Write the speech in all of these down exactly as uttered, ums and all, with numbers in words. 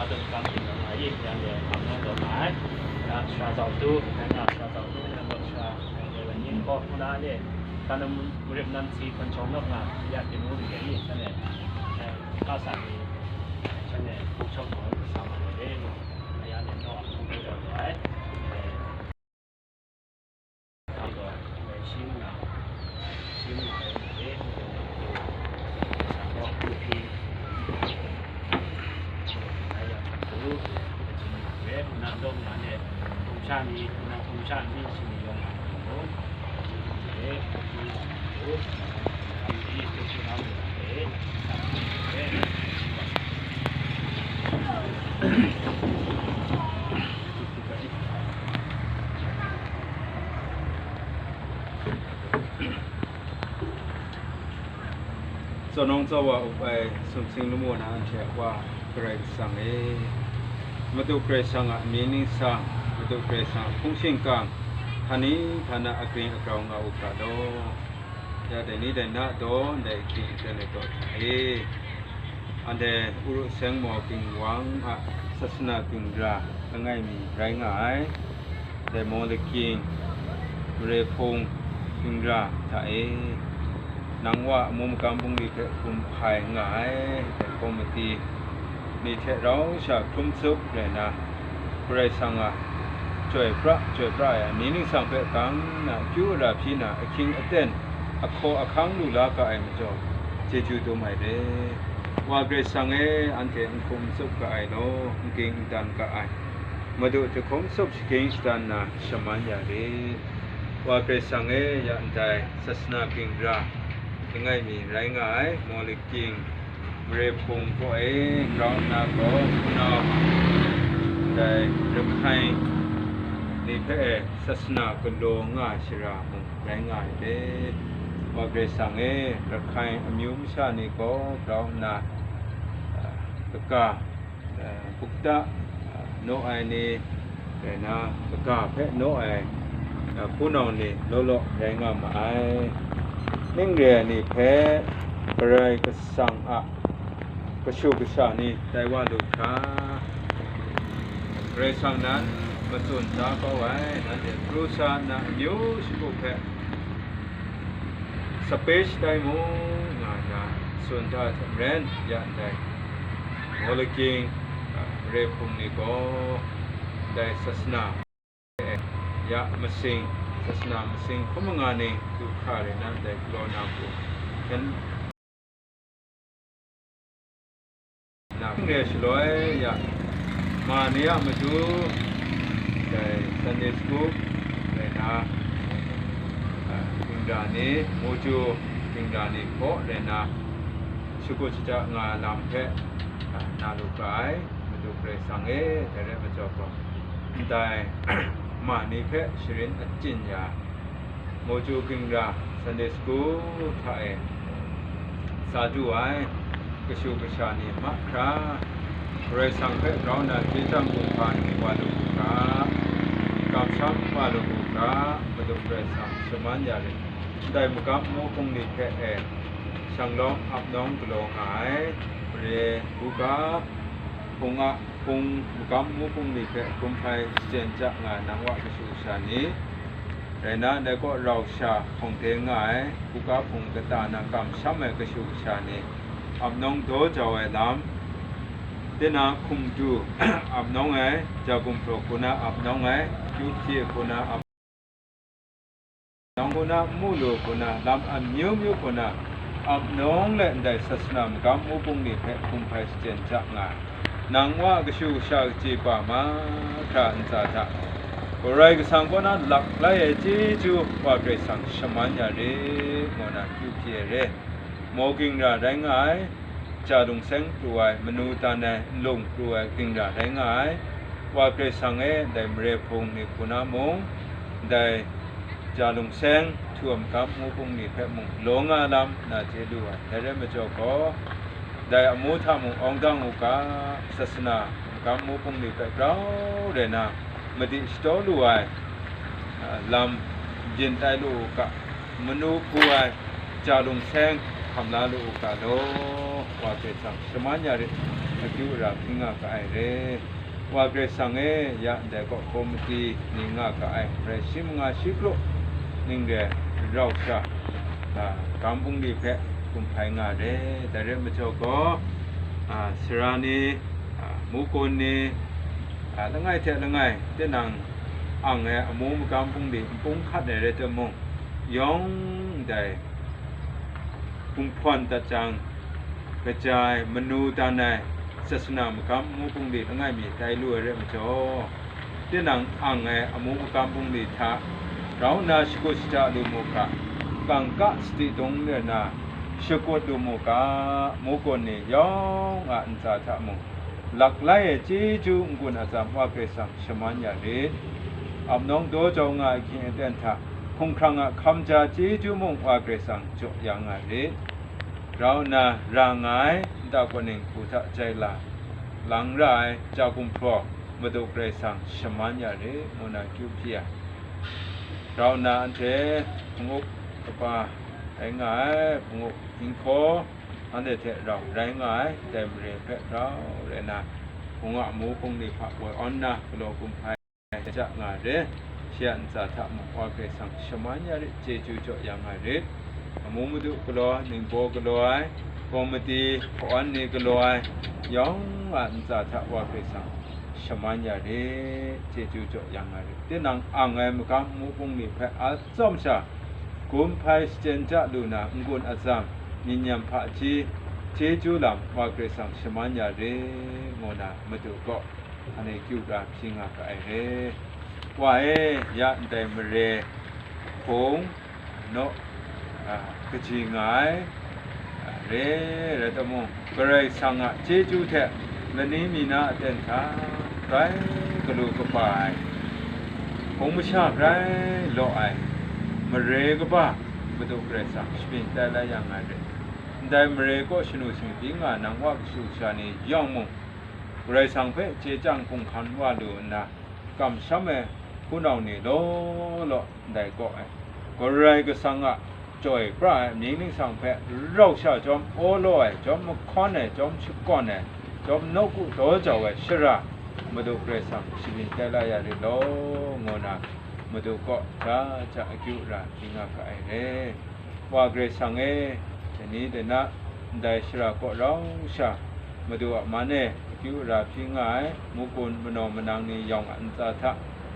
Adu kam ting nga ai, yang de ap nang dawng nga ai. Ya, sara zau tu, ya, sara zau tu, ya, dawng sara, ya, ya, yin gaw, hpuna le, ka nam rip nam si hpun chawng lawk nga, ya, ting ngu ni de ni, shan e, ya, ka sa ni, shan e, hpung chawng gaw, sa ma ni de ni, ya, ya, ni, dawng, hpung chawng gaw, ai. Tsawrnawng tsawra up ai sumsing lamu na anhte a Wa Karai Kasang e, Madu Karai Kasang a mying ningsang, Madu Karai Kasang a hpung shingkang, hta ni hta na a gring a grau nga u ga law. Ya dai ni dai na daw ndai hkying hten ai taw hta e, anhte Uru Seng Maw King Wang a sasana ginra langai mi rai nga ai, dai Mawlaking, Mare Hpung ginra hta e, nang Wa amu magam bungli hpe hkum hpai nga ai, dai komiti ni hte rau sha hkrum tsup rai na, Karai Kasang a chyoi pra, chyoi pra ai amying ningsang hpe gang na, akyu ara hpyi na, ahkying aten, ahkaw ahkang lu la ga ai majaw, chyeju dum ai re. Wa Karai Kasang e, anhte n hkum n tsup ga ai law, n ging n dan ga ai. Madu jahkum tsup shagying shadan na shaman ya re. Wa Karai Kasang e, ya ndai sasana ginra langai mi rai nga ai, Mawlaking, Mare Hpung kaw e grau nna gaw, hpunau ndai Rakhai ni hpe e sasana galaw nga ai shara mung rai nga ai hte, Wa Karai Kasang e, Rakhai amyu masha ni gaw grau nna, a, kaga, a, bukta, a, naw ai ni, rai na, kaga hpe naw ai, a, hpunau ni law law rai nga ma ai. Ning re ai ni hpe Karai Kasang a kashu kasha ni tai wa lu hkra, Karai Kasang nan matsun da kau ai, nanhte pru sa nna amyu shagu hpe sape shatai mu, nga nna tsun da ai hte maren, ya ndai Mawlaking, a, Mare Hpung ni gaw ndai sasana e, ya masing, sasana masing hkrum manga ni du hkra rai na, ndai galaw na hku hkan na hpung re shaloi, ya ma ni a matu, dai Sunday school rai na, a, ginra ni, Moju ginra ni hkaw rai na, shagu shaja nga ai lam hpe, a, na lu ga ai. Madu Karai Kasang e, dai rai majaw gaw, ndai ma ni hpe sharin achyin ya, Moju ginra Sunday School hta e sa du ai kashu kasha ni mahkra, Karai Kasang hpe grau nna chye chyang kumhpa ni wa lu u ga, kamsham wa lu u ga, Madu Karai Kasang shaman ya rit. Ndai magam mu hpung ni hpe e, shanglawm ap nawng galaw nga ai, mare, buga, hpung a, hpung, magam mu hpung ni hpe hkum hpai shachyen ja nga ai nang Wa kashu kasha ni, rai na, ndai kaw rau sha hkawng de nga ai, buga hpung kata na kamsham ai kashu kasha ni, ap nawng daw jau ai lam, tinang hkum du ap nawng ai, ja gumhpraw hku na ap nawng ai, kyu hpye hku na ap nawng hku na, n mu lu hku na, lam amyu myu hku na, ap nawng let ndai sasana magam mu hpung ni hpe hkum hpai shachyen ja nga ai, nang Wa kashu kasha kachyi pa mahkra ntsa hta, Karai Kasang kaw na lak lai ai chyeju Wa Karai Kasang shaman ya rit, ngu na kyu hpye ai re. Maw ginra rai nga ai, ja lungseng pru ai, manu dan ai, nlung pru ai ginra rai nga ai. Wa Karai Kasang e, ndai mare hpung ni hku na mung, ndai ja lungseng htu ai magam mu hpung ni hpe mung law nga lam na chye lu ai. Dai rai majaw gaw, ndai amu hta mung awng dang u ga, sasana magam mu hpung ni hpe grau rai na, madi shadaw lu ai, a, lam byin tai lu u ga, manu hku ai ja lungseng hkam la lu u ga law, Wa Karai Kasang shaman ya rit. akyu ara hpyi nga ga ai re. Wa Karai Kasang e, ya ndai kaw komiti ni nga ga ai, rai shi manga shi kru ning re rau sha, a, gam bungli hpe gumhpai nga re. Dai re majaw gaw, a, sara ni, a, mukun ni, a, langai hte langai, tinang ang ai amu magam bungli npung hkat ai rai timung, yawng ndai gumhpawn dat jang, kaja ai, manu dan ai, sasana magam amu bungli langai mi tai lu ai rai majaw, tinang ang ai amu magam bungli hta grau nna shakut shaja lu mu ga, kangka sadi dung re na shakut lu mu ga, mukun ni yawng a ntsa hta mung, laklai ai chyeju n-gun atsam Wa Karai Kasang shaman ya rit. Ap nawng daw jau nga ai ahkying aten hta, hkumhkrang a hkam ja chyeju mung Wa Karai Kasang jaw ya nga rit. Grau nna ra nga ai nta kaw ning hku hta jai la lang ra ai ja gumhpraw Madu Karai Kasang shaman ya rit, ngu na kyu hpyi ai. Grau nna anhte hpung-up kaba rai nga ai, hpung-up Ginhkaw, anhte hte rau rai nga ai, dai mare hpe grau rai nna, hpung a amu hpung ni hpa woi awn nna, galaw gumhpai ja nga ai re. Shi a ntsa hta mung Wa Karai Kasang shaman ya rit, chyeju jaw ya nga ai rit. Amu Madu galaw ai, ningbaw galaw ai, komiti hpawn ni galaw ai, yawng a ntsa hta Wa Karai Kasang shaman ya rit, chyeju jaw ya nga ai rit. Tinang ang ai magam amu bungli hpe atsawm sha, gumhpai shachyen ja lu na n-gun atsam, myit nyam hpaji, chyeju lam Wa Karai Kasang shaman ya re, ngu na Madu kaw anhte kyu ra hpyi nga ga ai re. Wa e, ya ndai mare hpung naw, a, kaji nga ai, a, re, rai timung, Karai Kasang a chyeju hte lani mi na aten hta grai galu kaba ai, hpung masha grai law ai, mare kaba Madu Karai Kasang shabyin tai la yang ai re. Ndai mare kaw shanu shingdi nga nang wa kashu kasha ni yawng mung, Karai Kasang hpe chye chyang hkunggan wa lu nna, kamsham ai hpunau ni law law ndai kaw e, Karai Kasang a chyoi pra ai amying ningsang hpe rau sha chyawm awlaw ai, chyawm mahkawn ai, chyawm shakawn ai, chyawm nawku daw jau ai shara, Madu Karai Kasang shabyin tai la ya rit law, ngu na Madu kaw ja ja akyu ra hpyi nga ga ai re. Wa Karai Kasang e, dai ni dai na, ndai shara kaw rau sha, Madu a man e akyu ara hpyi nga ai, mukun manaw manang ni yawng a ntsa hta,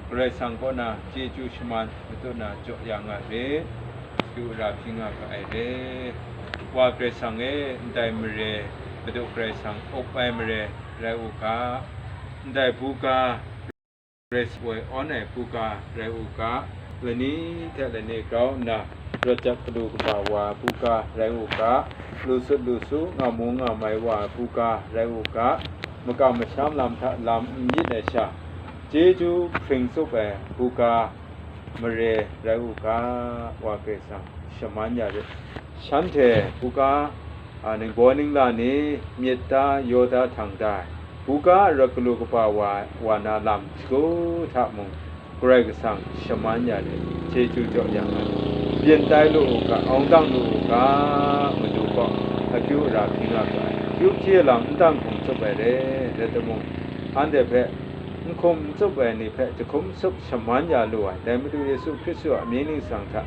Karai Kasang kaw na chyeju shaman matut na jaw ya nga re, akyu ara hpyi nga ga ai re. Wa Karai Kasang e, ndai mare, Madu Karai Kasang up ai mare rai u ga, ndai buga, Grace woi awn ai buga rai u ga, lani hte lani grau nna, rawt jap galu kaba wa ai buga rai u ga, lu sut lu su, nga mu nga mai wa ai buga rai u ga, makam masham lam hta lam n myit ai sha, chyeju hpring tsup ai buga mare rai u ga, Wa Karai Kasang shaman ya rit. Shanhte buga, a, ningbaw ningla ni myit da, yaw da, htang da ai, buga arat galu kaba wa, wa na lam shagu hta mung, Karai Kasang shaman ya rit, chyeju jaw ya nga ai, byin tai lu u ga, awng dang lu u ga, Madu gaw akyu ara hpyi nga ga ai, akyu hpyi ai lam n dang hkum tsup ai re, rai timung, anhte hpe n hkum n tsup ai ni hpe jahkum tsup shaman ya lu ai, dai Madu Yesu Hkristu a mying ningsang hta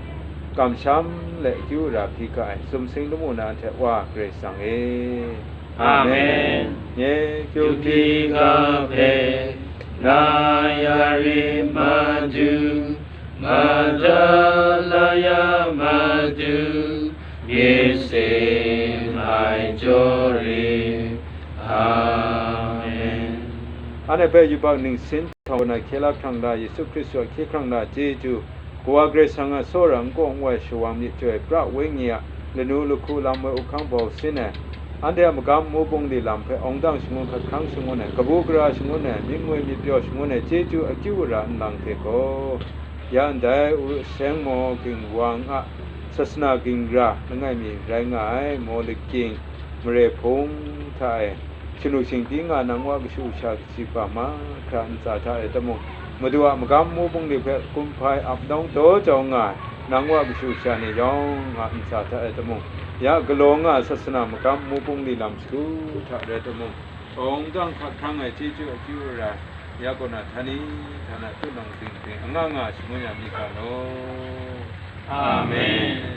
kamsham let akyu ara hpyi ga ai, sumsing lamu na hte Wa Karai Kasang e. Amen. Amen. Nye kyu hpyi ga hpe, la ya rit Madu, maja la ya Madu, myit sin ai jaw rit. Amen. Anhte hpe yubak ningsin htawng na hkye la hkrang la, Yesu Hkristu a hkye hkrang la chyeju, Kawa Karai Kasang a tsawra n kaw n wai shawang myit chyoi pra wenyi a lanu lahku lam woi uhkang bau sin ai, anhte a magam amu bungli lam hpe awng dang shangun hkat hkrang shangun ai, kabu gara shangun ai, myit ngoi myit pyaw shangun ai chyeju akyu ara nlang hte gaw, ya ndai Uru Seng maw, Ginwang a sasana ginra langai mi rai nga ai, maw, Lakying mare hpung hta e, shanu shingdi nga nang wa kashu kasha kaji kaba mahkra ntsa hta rai timung, Madu a magam amu bungli hpe gumhpai ap nawng daw jau nga ai, nang wa kashu kasha ni yawng a ntsa hta rai timung, ya galaw nga ai sasana magam amu bungli lam shagu hta rai timung, Wunjang hkak hkrang ai chyeju akyu ara, ya kaw na htani htana tutnawng ting ting anga nga shangun ya mi ga law. Amen.